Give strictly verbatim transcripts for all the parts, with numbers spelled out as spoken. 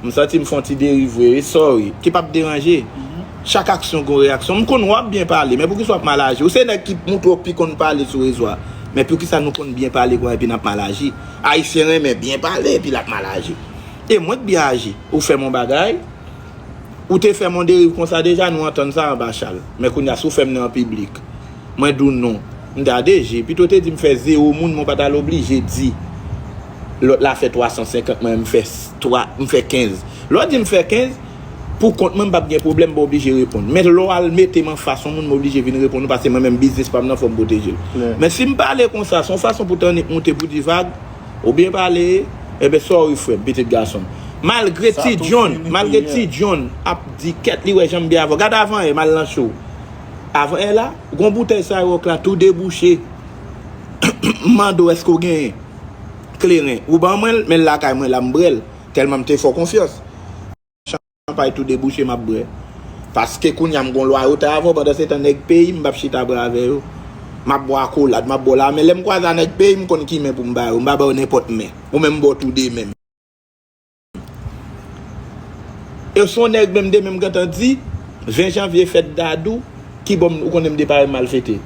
M santi m fè yon ti deriv vre wi, sorry. Ki p ap deranje. Chak aksyon gon reyaksyon. M konn w ap byen pale, men poukisa w ap mal aji? Ou se nèg ki montre w pi konn pale sou rezo a. Men poukisa nou konn byen pale konsa epi n ap mal aji? Ayisyen renmen byen pale epi l ap mal aji. E mwen k byen aji. Ou fè m yon bagay, ou te fè m yon deriv konsa deja, nou antann sa anba chal. Men kounye a, si w fè m nan an piblik, mwen di w non. M di a D G, pito w te di m fè zewo moun, men w pa t al oblije di lòt la fè twa san senkant, mwen m fè twa, m fè kenz. Lè w di m fè kenz, pou kont mwen, m p ap gen pwoblèm, m pa oblije reponn. Men lè w al mete m anfas yon moun, m oblije vin reponn ou, paske mwen menm, biznis pa m nan, fò m pwoteje l. Men si m pale konsa, se yon fason pou tannik moute pou di vag, ou byen pale, enben, sorry, frè m, pitit gason m. Malgre Ti John, malgre Ti John ap di kèt li wè jan m byen avè w. Gade avan yè, m al nan show. Avan yè la, gon boutèy Ciroc la tou debouche. M mande w èske w genyen kleren. Ou ban mwen l, men l lakay mwen la, m bwè l. Tèlman m te fè w konfyans. Chanpay tou debouche, m ap bwè. Paske kounye a m gon lwayote avè w, pandan se tan nèg peyi m, m p ap chita bwè avè yo. M ap bwè akolad, m ap bwè la, men lè m kwaze a nèg peyi m, m konn ki men pou m ba yo. M pa ba yo nenpòt men. Ou menm m ba w tou de men m. E se yon nèg menm de men m gentan di, ven janvye fèt Dadou, kibò m, ou konnen m de parèy m al fete.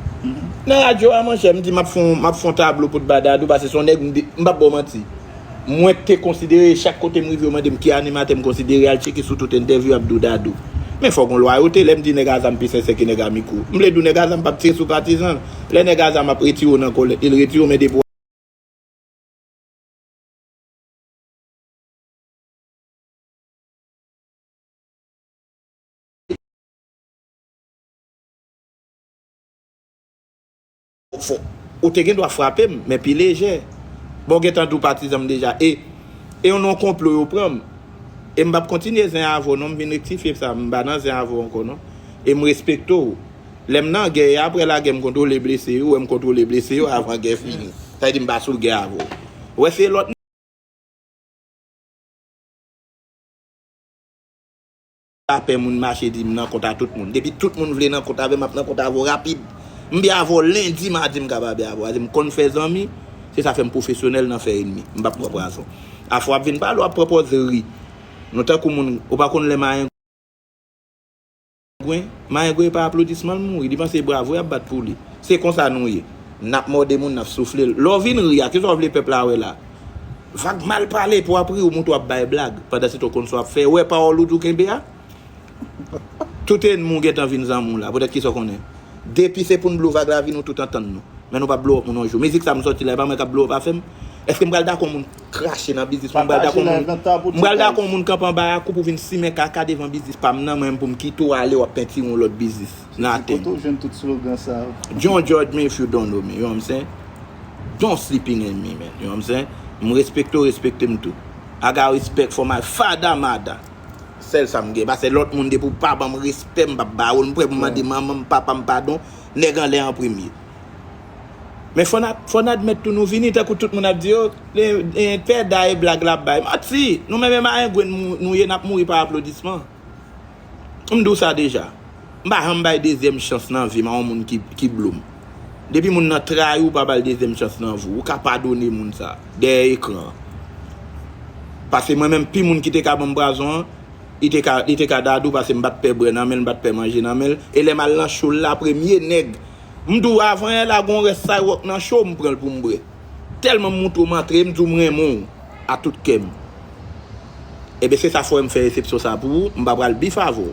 Nan radyo a, monchè, m di m ap fè yon, m ap fè yon tablo pou t ba Dadou, paske se yon nèg m de, m p ap ba w manti. Mwen te konsidere chak kote m rive, yo mande m ki animatè m konsidere, al tcheke sou tout entèvyou y ap di w Dadou. Men fòk gon lwayote, lè m di nèg a zam pi sensè ke nèg a mikwo. M vle di w nèg a zam p ap tire sou patizan l. Lè nèg a zam ap retire w nan kòlèt, li retire w, men depi w Fò, ou te gen dwa frape m, men pi lejè. Bon, w gentan di w patizan m deja. E, e yon non konplo yo pran m. E m p ap kontinye zen avè w non, m vin rektifye sa, m pa nan zen avè w ankò non. E m respekte w. Lè m nan gè, e apre lagè m kontwole blese yo, wè m kontwole blese yo avan gè fini. Sa vle di m pa sou gè avè w. Wè se lòt Lapè moun mache di m nan kont a tout moun. Depi tout moun vle nan kont avè m, m ap nan kont avè w rapid. M byen avè w lendi, madi m ka pa byen avè w. Sa vle di m konn fè zanmi, se sa fè m pwofesyonèl nan fè ènmi. M p ap pran pwazon. Afè w ap vin pale, w ap pran pòz ri. Nou tankou moun, ou pa konn lè mayengwen, mayengwen pa aplodisman l mouri, li panse bravo y ap bat pou li. Se konsa nou ye. N ap mòde moun, n ap soufle l. Lè w vin ri a, kisa w vle pèp la wè la? Vag mal pale pou w ap ri, ou montre w ap bay blag. Pandan se tan w konn sa w ap fè. Wè pawòl ou di w kenbe a? Tout ènmi w gentan vin zanmi w la, poutèt kisa w konnen. Depi se pou n blow vag la, vin nou tout antann nou. Men nou p ap blow up moun yon jou. Mizik sa m sòti la, e pa mwen k ap blow up afè m. Èske m pral dakò moun krache nan biznis mwen? M pral dakò moun, m pral dakò moun kanpe anba lakou pou vin simen kaka devan biznis pa m nan, mwen menm pou m kite w ale, w ap pentire yon lòt biznis. Nan atè. Kote w jwenn tout slogan sa yo? Don't judge me if you don't know me, you know what I'm saying? Don't sleeping in me, man, you know what I'm saying? M respekte w, respekte m tou. I got respect for my father, mother. Sèl sa m gen. Paske lòt moun depi w pa ban m respè, m p ap ba ou l. M prè pou m mande manman m, papa m padon, nèg anlè an premye. Men fò n, fò n admèt tou nou vini, tankou tout moun ap di yo, e, e, pè Da e blag l ap bay. Manti! Nou menm e mayengwen nou, nou ye, n ap mouri pa aplodisman. M di w sa deja. M pa janm bay dezyèm chans nan vi m a yon moun ki, ki blow m. Depi moun nan trayi w, pa ba l dezyèm chans nan vi w. Ou ka padone moun sa, dèyè ekran an. Paske mwen menm, pi moun ki te ka ban m pwazon an, li te ka, li te ka Dadou, paske m pa t pè bwè nan men l, m pa t pè manje nan men l. E lè m al nan show l la, premye nèg, m di w avan yè la, gon rès Ciroc nan show, m pran l pou m bwè. Tèlman m montre w m antre, m di w m renmen w a tout kè m. Ebyen, se sa fè m fè esepsyon sa pou ou, m pa pral bif avè w.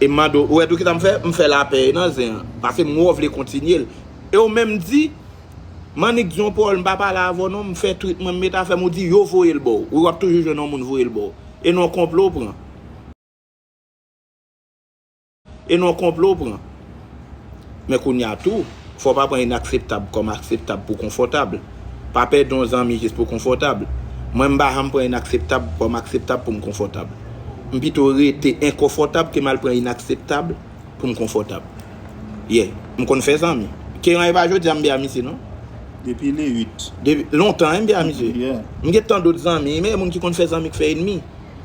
E m mande w, ou wè tou kisa m fè? M fè lapè nan zen an. Paske m wè w vle kontinye l. E w menm di, m annik di yon pawòl, m pa pale avè w non, m fè tweet mwen, m met afè m, ou di yo voye l ba w. Wi, w ap toujou jwenn yon moun voye l ba w. E non konplo w pran. E non konplo w pran. Men kounye a tou, fò w pa pran inakseptab kòm akseptab pou konfòtab. Pa pèdi yon zanmi jis pou konfòtab. Mwen, m pa janm pran inakseptab kòm akseptab pou m konfòtab. M pito rete enkonfòtab ke m al pran inakseptab pou m konfòtab. Yeah, m konn fè zanmi. Keran e pa jodi a m byen a misye, non. Depi le uit. Depi lontan, wi, m byen a misye. Yeah. M gen tan dòt zanmi, men moun ki konn fè zanmi k fè ènmi.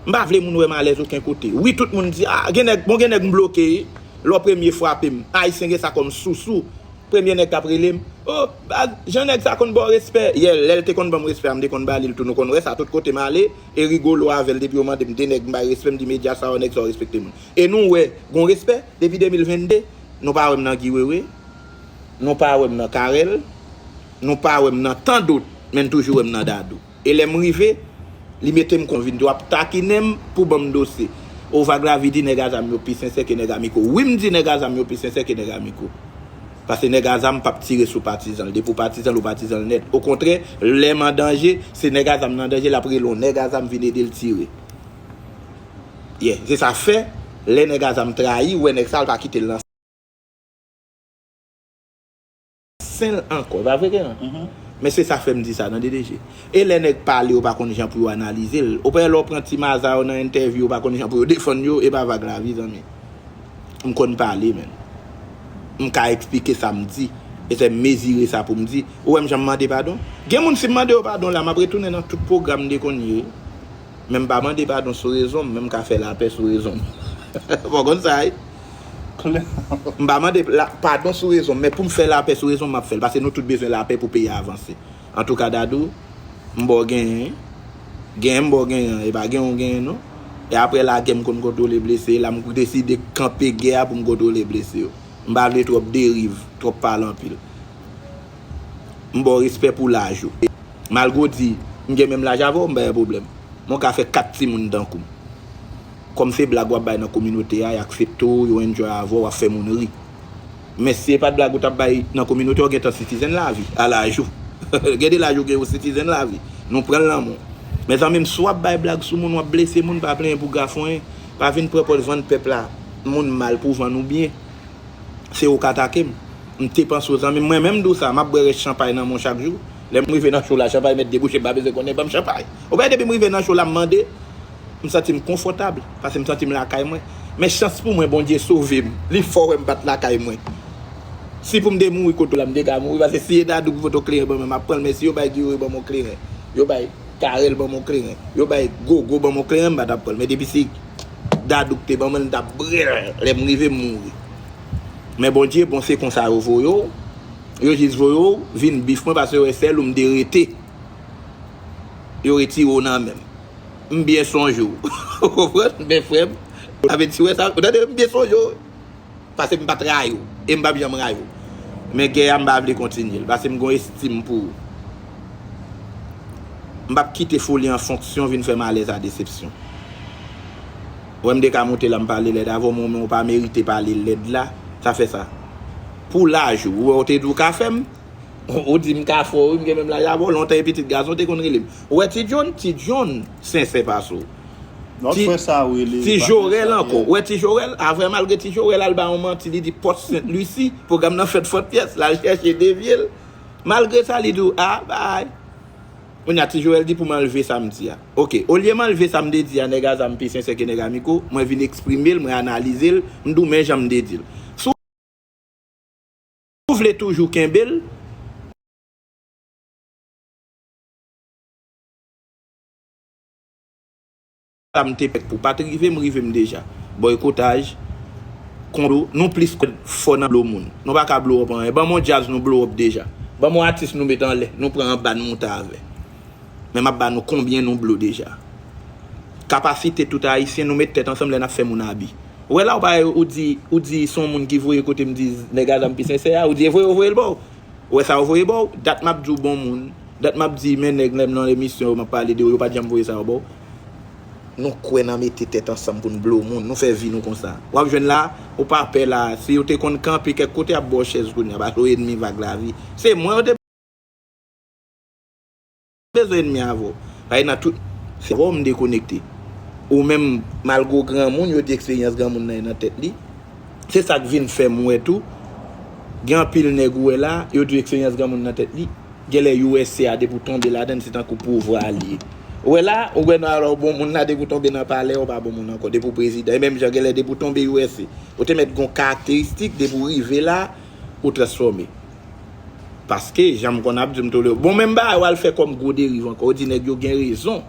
M pa vle moun wè m alèz okenn kote. Wi, tout moun di, ah, gen nèg, bon, gen nèg m bloke, wi. Lè w premye frape m, Ayisyen gen sa kòm sousou. Premye nèg k ap rele m, Oh, baz, jan nèg sa konn ba w respè. Yè, lè l te konn ban m respè a, m te konn ba li l tou. Nou konn wè sa tout kote m ale. E rigolo avè l, depi yo mande m de nèg m bay respè, m di medya sa yo, nèg sa yo respekte moun. E nou wè, gon respè, depi de mil vennde, nou pa wè m nan Guy Wewe, nou pa wè m nan Carel, nou pa wè m nan tan dòt, men n toujou wè m nan Dadou. E lè m rive, li mete m kon vin tou ap takinen m pou ban m dosye. O, Vag Lavi di nèg a zam yo pi sensè ke nèg a mikwo. Wi, m di nèg a zam yo pi sensè ke nèg a mikwo. Paske nèg a zam p ap tire sou patizan l. Depi w patizan l, ou patizan l nèt. Okontrè, lè m an danje, se nèg a zam nan danje, l ap rele yon nèg a zam vin ede l tire. Yeah, se sa fè, lè nèg a zam trayi, ou wè nèg sa, l pa kite l nan sen l ankò, e pa vre ke non? Men se sa fè m di sa nan D D G. E lè nèg pale, yo pa konn jan pou yo analize l. Ou pa wè lè w pran ti maza yo nan entèvyou, yo pa konn jan pou yo defann yo, e pa Vag Lavi, zanmi. M konn pale, men. M ka eksplike sa m di. E se m mezire sa pou m di. Ou wè m jan m mande padon? Gen moun, si m mande yo padon la, m ap retounen nan tout pwogram m te konn ye. Men m pa mande padon sou rezon m, men m ka fè lapè sou rezon m. Fò w konn sa, wi. M pa mande la, padon sou rezon m, men pou m fè lapè sou rezon m, m ap fè l. Paske nou tout bezwen lapè pou peyi a avanse. Antouka, Dadou, m ba w genyen. Genyen m ba w genyen an, e pa genyen w genyen, non. E apre lagè, m konn kontwole blese, la m deside kanpe gè a pou m kontwole blese yo. M pa vle twòp deriv, twòp pale anpil. M ba w respè pou laj ou. Malgre w di m gen menm laj avè w, m pa gen pwoblèm. Men w ka fè kat timoun tankou m. Kòm se blag w ap bay nan kominote a, y aksepte w, yo enjoy avè w, w ap fè moun ri. Men si se pa t blag ou t ap bay nan kominote a, w gentan citizen lavi, a laj ou. Gen de laj ou gen, ou citizen lavi. Nou pran l nan men w. Mezanmi, m, si w ap bay blag sou moun, w ap blese moun, pa plenyen pou gafonyen. Pa vin pran pòz vann pèp la moun mal pou vann ou byen. Se ou k atake m. M te panse w zanmi m. Mwen menm m di w sa, m ap bwè rès chanpay nan men w chak jou. Lè m rive nan show la, chanpay mèt debouche, m pa bezwen konnen, ban m chanpay. Ou wè, depi m rive nan show la, m mande, m santi m konfòtab, paske m santi m lakay mwen. Men chans pou mwen, Bondye sove m. Li fò wè m pa t lakay mwen. Si pou m te mouri kote w la, m te ka mouri, paske si e Dadou ki pote w kleren ban mwen, m ap pran l, men si yo bay Guy Wewe ban mwen kleren, yo bay Carel ban mwen kleren, yo bay Gogo ban mwen kleren, m pa t ap pran l. Men depi se Dadou ki te ban mwen l, m t ap brèl. Lè m rive, m mouri. Men Bondye bon, se konsa yo voye w. Yo jis voye w vin bif mwen, paske yo wè sèl ou m te rete. Yo retire w nan men m. M byen sonje w. Ou konprann? Men frè m, sa vle di, wè sa, ou tande, m byen sonje w. Paske m pa t rayi w. E m p ap janm rayi w. Men gè a, m pa vle kontinye l. Paske m gon estim pou ou. M p ap kite foli an fonksyon vin fè m alèz a desepsyon. Ou wè m te ka monte la, m pale lèd avè w, men w pa merite pale lèd la. Sa fè sa. Pou laj ou, ou wè w te di w ka fè m, ou di m ka fè w, wi, m gen menm laj avè w, lontan e pitit gason te konn rele m. Ou wè Ti John? Ti John sensè pase w. Lòt Ti, frè sa ou rele, Ti pa Jorèl sa, ankò. Yeah. Ou wè Ti Jorèl, avè malgre Ti Jorèl al ba yon manti, li di pòs Sent Lisi, pwogram nan fèt Fòt Pyès, l al chèche devye l. Malgre sa, li di w, a, bay. Kounye a, Ti Jorèl di pou m anlve sa m di a. Oke, olye m anlve sa m te di a, nèg a zam pi sensè ke nèg a mikwo, mwen vin eksprime l, mwen analize l, m di w men jan m te di l. Si w vle toujou kenbe l, sa m te pèk pou pa t rive m, rive m deja. Bòykotaj, kondo, nou plis fò nan blow moun. Nou pa ka blow up anyen. Ban m yon djaz nou blow up deja. Ban m yon atis nou met anlè, nou pran anba n moute avè. Men m ap ba nou konbyen nou blow deja. Kapasite tout Ayisyen, nou met tèt ansanm lè n ap fè moun abi. Ou wè la, ou pa, ou di, ou di se yon moun ki voye kote m di nèg a zam pi sensè a, ou di e voye yo voye l ba w. Ou wè sa yo voye ba w? Dat m ap di w bon moun. Dat m ap di, men nèg, lè m nan emisyon yo, m ap pale de yo, yo pa t janm voye sa yo ba w. Nou kwè nan mete tèt ansanm pou n blow moun. Nou fè vi nou konsa. W ap jwenn la, ou pa pè la. Si yo te konn kanpe kèk kote, ap ba w chèz kounye a. Paske w ennmi Vag Lavi. Se mwen yo te bezwen ennmi avè w. Paske nan tout, se avè w m dekonekte. Ou menm, malgre w granmoun, yo di eksperyans granmoun nan nan tèt li. Se sa k vin fè m wè tou, gen anpil nèg ou wè la, yo di eksperyans granmoun nan tèt li. Genlè U S A depi w tonbe ladan l, se tankou pouvwa l ye. Ou wè la, ou wè nan alò bon moun la, depi w tonbe nan palè, ou pa bon moun ankò, depi w prezidan. E menm jan genlè depi w tonbe U S A, ou te mèt gon karakteristik, depi w rive la, ou transfòme. Paske, jan m konn ap di, m toulè, bon, menm bagay, w al fè kòm gwo deriv ankò, ou di nèg yo gen rezon.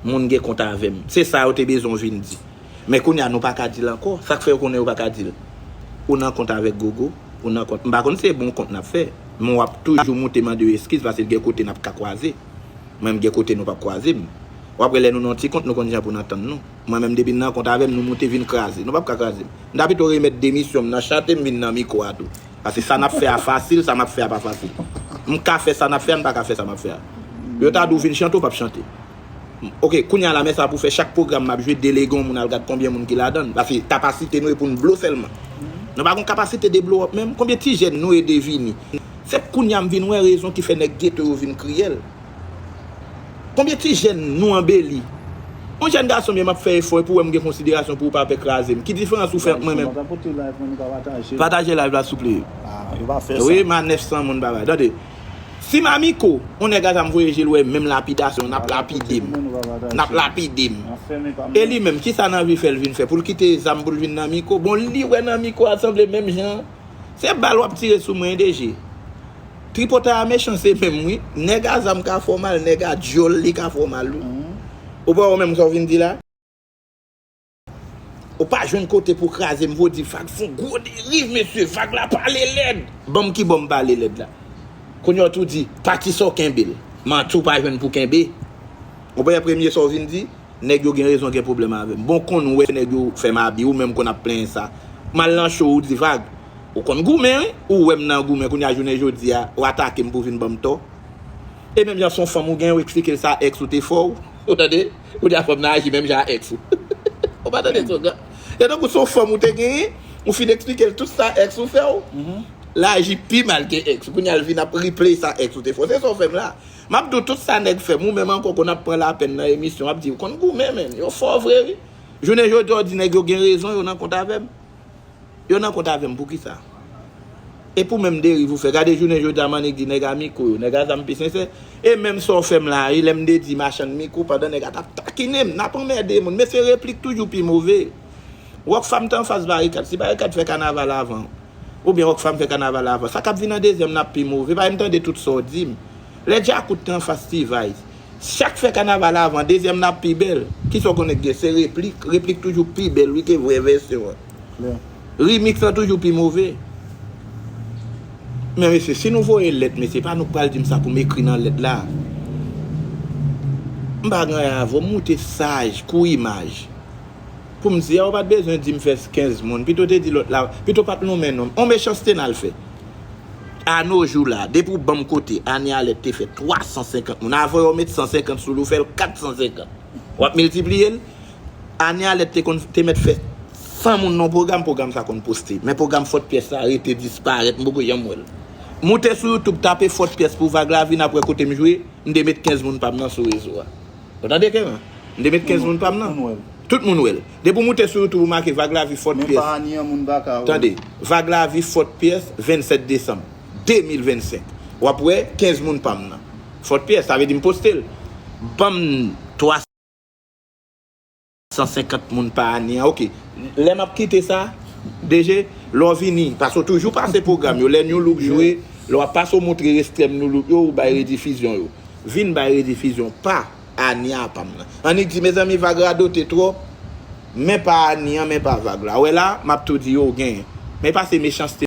Moun gen kont avè m. Se sa yo te bezwen w vin di. Men kounye a, nou pa ka di l ankò. Sa k fè yo konnen yo pa ka di l? Ou nan kont avèk Gogo, ou nan kont, m pa konn se bon kont n ap fè. Men w ap toujou moute mande yo eskiz, paske gen kote n ap ka kwaze. Mwen menm, gen kote nou p ap kwaze m. W ap wè lè nou nan yon ti kont, nou konn jan pou n antann nou. Mwen menm, depi n nan kont avè m, nou moute vin kraze. Nou p ap ka kraze m. M ta pito remèt demisyon m nan chante, m vin nan mikwo a tou. Paske sa n ap fè a fasil, sa m ap fè a pa fasil. M ka fè sa n ap fè a, m pa ka fè sa m ap fè a. Yo ta di w vin chante, w p ap chante. Oke, kounye a la, men sa pou fè, chak pwogram m ap jwe, delege yon moun al gad konbyen moun ki ladan l. Paske kapasite nou e pou n blow sèlman. Nou pa gon kapasite de blow up menm. Konbyen ti jèn nou ede vini? Se kounye a m vin wè rezon ki fè nèg geto yo vin kriyèl. Konbyen ti jèn nou anbeli? Yon jèn gason, men m ap fè efò, epi w wè m gen konsiderasyon pou ou, pa pè kraze m. Ki diferans ou fè ant mwen menm? Pataje live la, souple. Wi, m a nèf san moun, baba. Tande. Si m a Miko, yon nèg a zam voye je l, wè menm lapidasyon, n ap lapide m. N ap lapide m. E li menm, kisa n anvi fè l vin fè? Pou l kite zam pou l vin nan Miko? Bon, li wè nan Miko a sanble menm jan. Se bal w ap tire sou mwen, D J. Tripotay a mechan se menm, wi. Nèg a zam ka fè w mal, nèg a dyòl li ka fè w mal, wi. Ou pa wè menm sa w vin di la? Ou pa jwenn kote pou kraze m, vo di Vag fon gwo deriv, mesye, Vag la pale lèd. Ban m ki bò m pale lèd la. Kounye a w tou di, pati sa w kenbe l. Manti w pa jwenn pou kenbe. Ou pa wè premye sa w vin di, nèg yo gen rezon gen pwoblèm avè m. Bon, konn wè nèg yo fè m abi, ou menm konn ap plenyen sa. M al nan show, ou di Vag, ou konn goumen, wi. Ou wè m nan goumen, kounye a jounen jodi a, ou atake m pou vin ban m tò. E menm jan se yon fanm ou gen, ou eksplike l sa èks ou te fè w. Ou tande? Ou di a fanm nan aji menm jan a èks ou. Ou pa tande slogan? E tankou se yon fanm ou te genyen, ou fin eksplike l tout sa èks ou fè w. L aji pi mal ke èks ou. Kounye a l vin ap replay sa èks ou te fè w. Se sa w fè m la. M ap di w tout sa nèg fè m. Ou menm ankò konn ap pran lapèn nan emisyon, w ap di, ou konn goumen, menn. Yo fò vre, wi. Jounen jodi a, w di nèg yo gen rezon, yo nan kont avè m. Yo nan kont avè m poukisa? E pou menm deriv ou fè, gade jounen jodi a, m annik di nèg a mikwo yo, nèg a zam pi sensè. E menm sa w fè m la, wi, lè m te di machann mikwo, pandan nèg a t ap takinen m, n ap anmède moun. Mesye, replik toujou pi move. Rockfam te anfas Barikad. Si Barikad fè kanaval avan, oubyen Rockfam fè kanaval avan, sa k ap vin an dezyèm la ap pi move. Pa m tande tout sa w di m. Lè Djakout te anfas T-Vice, chak fè kanaval avan, dezyèm nan ap pi bèl. Kisa w konnen k gen? Se replik. Replik toujou pi bèl, wi, ke vrè vèsyon an. Remix lan toujou pi move. Men mesye, si nou voye lèt, mesye, pa nou k pral di m sa pou m ekri nan lèt la. M pa gen anyen avè w, moute saj, kou imaj. Pou m di a, ou pa t bezwen di m fè kenz moun. Pito te di lòt la, pito pa t nonmen non m. On mechanste n al fè. Anojou la, depi w ban m kote, Anie Alerte te fè twa san senkant moun. Avan yo met san senkant sou li, ou fè l kat san senkant. W ap miltipliye l. Anie Alerte te konn, te mèt fè san moun nan pwogram, pwogram sa konn poste. Men pwogram Fòt Pyès sa rete disparèt, m poko janm wè l. Moute sou YouTube, tape Fòt Pyès pou Vag Lavi, n ap wè kote m jwe, m te met kenz moun pa m nan sou rezo a. Ou tande, Keran? M te met kenz moun pa m nan. Tout moun wè l. Depi w moute sou YouTube, ou make Vag Lavi Fòt Pyès. Tande, Vag Lavi Fòt Pyès, vennsèt desanm de mil vennsenk. W ap wè kenz moun pa m nan. Fòt Pyès, sa vle di m poste l. Ban m twa san senkant moun pa ane a, oke. Lè m ap kite sa, D J, lè w vini, paske w toujou pase pwogram yo, lè New Look jwe, lè w ap pase w montre ekstrèm New Look yo, ou bay redifizyon yo. Vin bay redifizyon pa Anie a pa m nan. Annik di, mezanmi, Vag radote twòp, men pa Anie an, men pa Vag la. Wè la, m ap tou di yo, w genyen. Men pa se mechanste